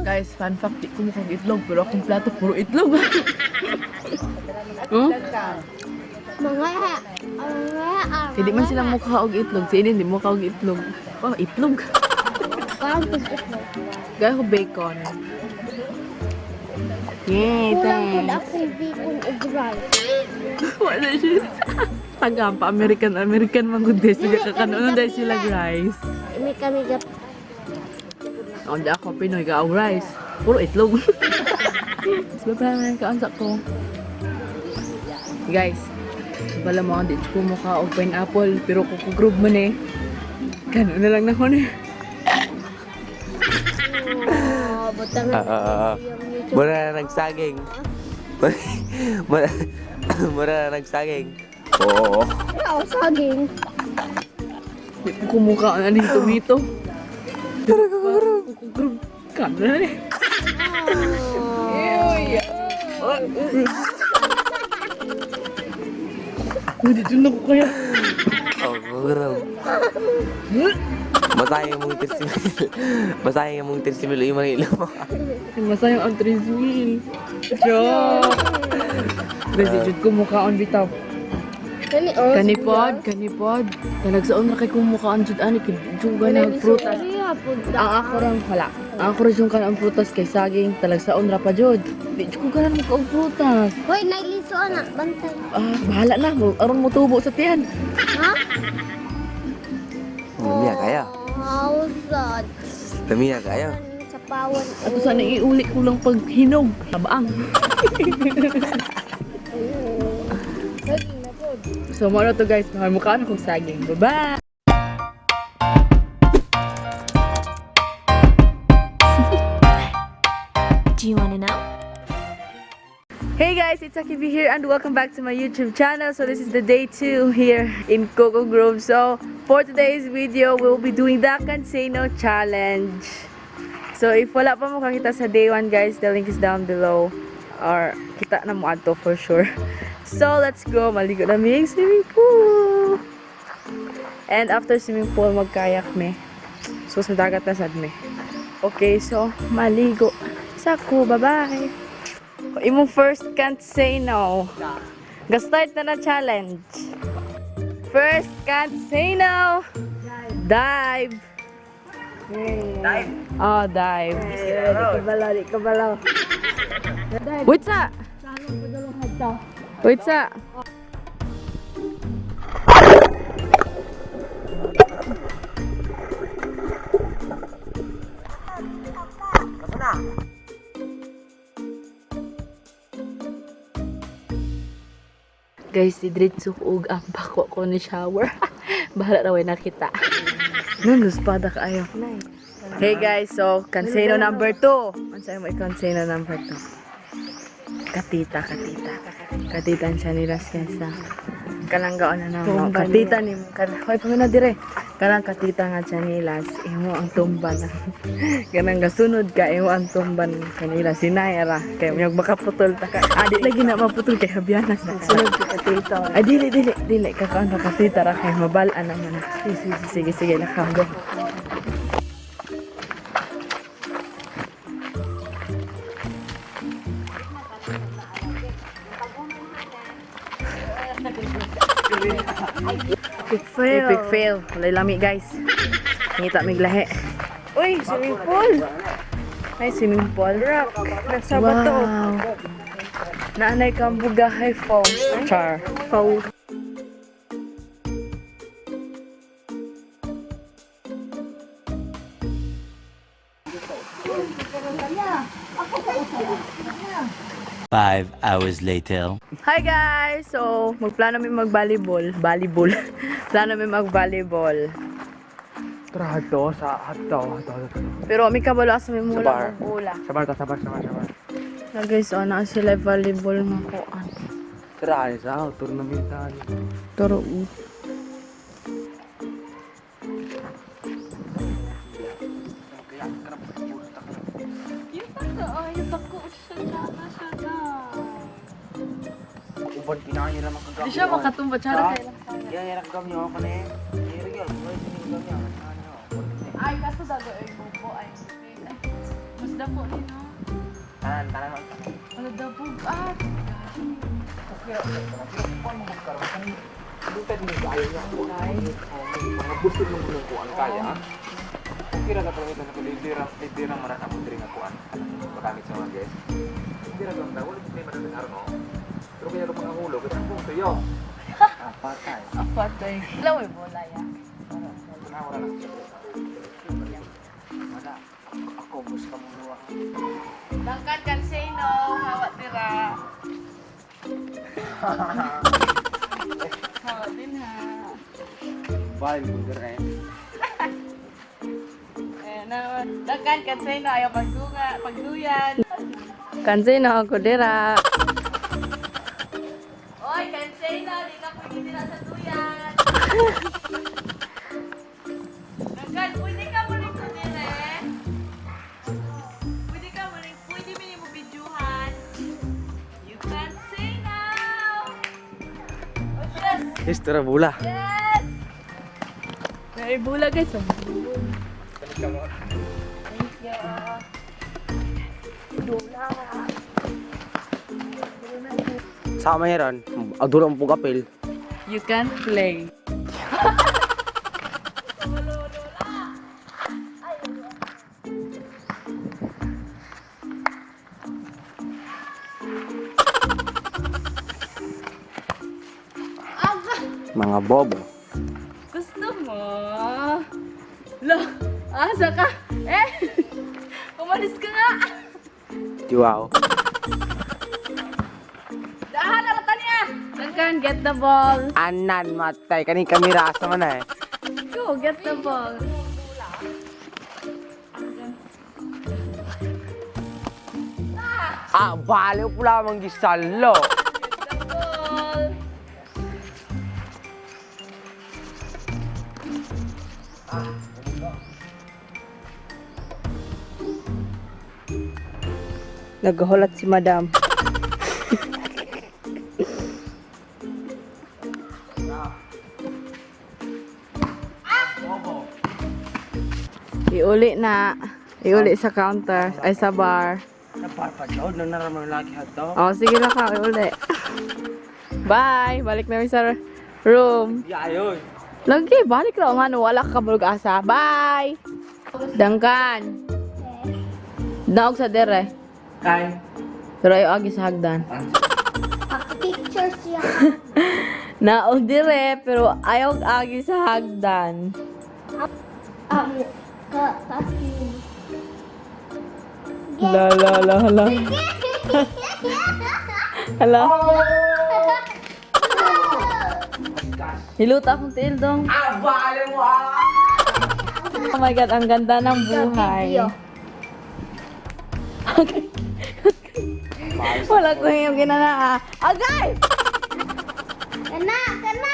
Guys, fun fact, di ko mukhang itlog, pero akong plato puro itlog. Hmm? Mga mga Hindi man sila mukha og itlog. Sa hindi mukha og itlog. Oh, itlog. Parang itlog. Gaya ko bacon. Yay, Kulang pud thanks. ako bacon ug rice. Wala siya. Taga pa, American, American man gud sila kakanoon dahil sila rice. May kami gap. Ako di ako Pinoy ka og rice. Puro itlog. Bye-bye, kaansa ko. Guys, bala mo ang di ko mukha og pineapple pero kukugrub man eh. Kano na lang na ko ni. Oh, butang Ah, ah, ah. yung YouTube. Mura na nagsaging. Mura, mura na nagsaging. Oo. Oh, saging. Di ko kumukha na ning tomato. Pero kukugrub. Kukugrub. Kano na ni. Oh. Ew, yeah. Uy, dito na ko kaya. Oh, kukugrub. Masayang mong 13 mil. Masayang mong 13 mil yung mga ilo. Masayang ang 3 mil. Joke! Guys, jud ko mukhaon bitaw. Kani oh. Kanipod, kanipod. Talagsaon ra kay kung mukhaon jud ani kay jud ka na prutas. Ang ako rang wala. Ang ako ra jud kanang prutas kay saging talagsaon ra pa jud. Di jud ko ganan mo og prutas. Hoy, nagliso na bantay. Ah, bahala na mo aron mo tubo sa tiyan. Ha? Lamiya kayo. Oh, sad. Lamiya kayo. Sa pawan. Ato sana iuli ko lang pag hinog. Tabaang. Saging na pod. So mo na to guys, mahal mukhaan akong saging. Bye-bye. Do you want to know? Hey guys, it's Akibi here and welcome back to my YouTube channel. So this is the day 2 here in Coco Grove. So for today's video, we'll be doing the Kanseno Challenge. So if wala pa mo kakita sa day 1 guys, the link is down below. Or kita na mo ato for sure. So let's go, maligo na mi swimming pool. And after swimming pool, magkayak me. So sa dagat na sad me. Okay, so maligo. Saku, bye-bye. Imong first can't say no. Ga-start na na challenge. First can't say no. Dive. Dive. Oh, dive. Kabalo, di kabalo. Wait sa. Wait sa. Guys, si Dritsu og ang bako ko ni shower. Bahala na way nakita. Nun, espada kaayo. Hey guys, so kanseno number 2. Unsa mo i-kanseno number 2? Katita, katita. Katita siya nila siya sa kalanggaon na namo. Katita ni mo. Hoy, pamina dire. Kanang katita nga chanilas, imo ang tumba na. Kanang gasunod ka, imo ang tumba ng kanila. Sinayara. Kay mo makaputol ta ka. Ah, di lagi na maputol kay Habianas na. Sunod si Katito. Ay, dili, dili, dili. Kakaan ka katita ra kay mabal-an naman. Sige, sige, sige, lakaw go. Epic fail. Epic fail. Walay lami, guys. Ngita mig lahi. Uy, swimming pool. Ay, swimming pool. Rock. Nasa bato. Wow. Naanay kang bugahay falls. Char. Falls. 5 hours later. Hi guys! So, magplano mi mag-volleyball. Volleyball. Plano mi mag-volleyball. Tara, hadto sa hadto, hadto, hadto. Pero mi kabalo asa mi mula Sa bar. mong ula. Sa bar ta, sa bar, sa bar, sa bar. Na guys, oh, naa sila volleyball nga kuan. Tara, ay sa tournament ani. Taro. Uban kinaya ra makagawa. Di siya makatumba, chara kay Yan, yan. Gamyo ko ni. Ay, kaso dago ay bubo ay. Mas dako ni no. Tanan, tanan. Wala dabugat. Mga busog ng gunong kuan kaya. Okay ra ka pala na libre ra man ang diri nga kuan. Magamit sa mga guest. Libre ra lang daw, wala problema na no. Pero kaya mga hulog, ito ang tuyo. Ah, patay. Apatay. Wala may bola ya. Wala wala lang. Wala. Ako bus ka mo luwa. Dangkan kan say no, hawat dira. Hawat din ha. Bye, burger eh. Ayan na. Dangkan kan say no, ayaw pagduga, pagduyan. Kansay no, ako dira. Oy, kansay no, di ka pwede dira sa duyan. Dangkan, pwede ka muling ko dire. Pwede ka muling, pwede mo videohan. You can say now. Yes! Istra bula. Yes! May bula guys. Thank you. Sama niya ron. Ang dulo ang pugapil. You can play. Mga bobo. Gusto mo? Lo, asa ka? Eh! Umalis ka nga! Di wow. Dahan na niya! Duncan, get the ball. Anan matay. Kaning kamera asa man eh. Go, get the ball. Ah, baliw pula mang gisalo. Get the ball. Naghulat si Madam. Iuli na. Iuli sa counter. Ay, sa bar. Naparpadod na naramang lagi hato. Oh, sige na ka. Iuli. Bye! Balik namin sa room. Ya, ayun. Lagi, balik lang nga. No, wala ka kabulog asa. Bye! Dangkan. Daog sa dere. Kay. Pero ayaw agi sa hagdan. Picture siya. Naog dire, pero ayaw agi sa hagdan. Ka kasi. La la la la. Hala. Hiluta akong tiil dong. Ah, baliw mo ah! Oh my God, ang ganda ng buhay. Okay. Wala ko yung ginana ah. Agay! Kana, kana.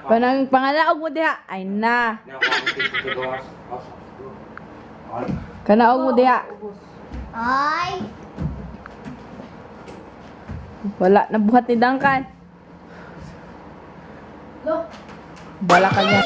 Panang pangalaog mo diha. Ay na. Kanaog mo diha. Ay, Wala, nabuhat ni Duncan. Wala ka niya.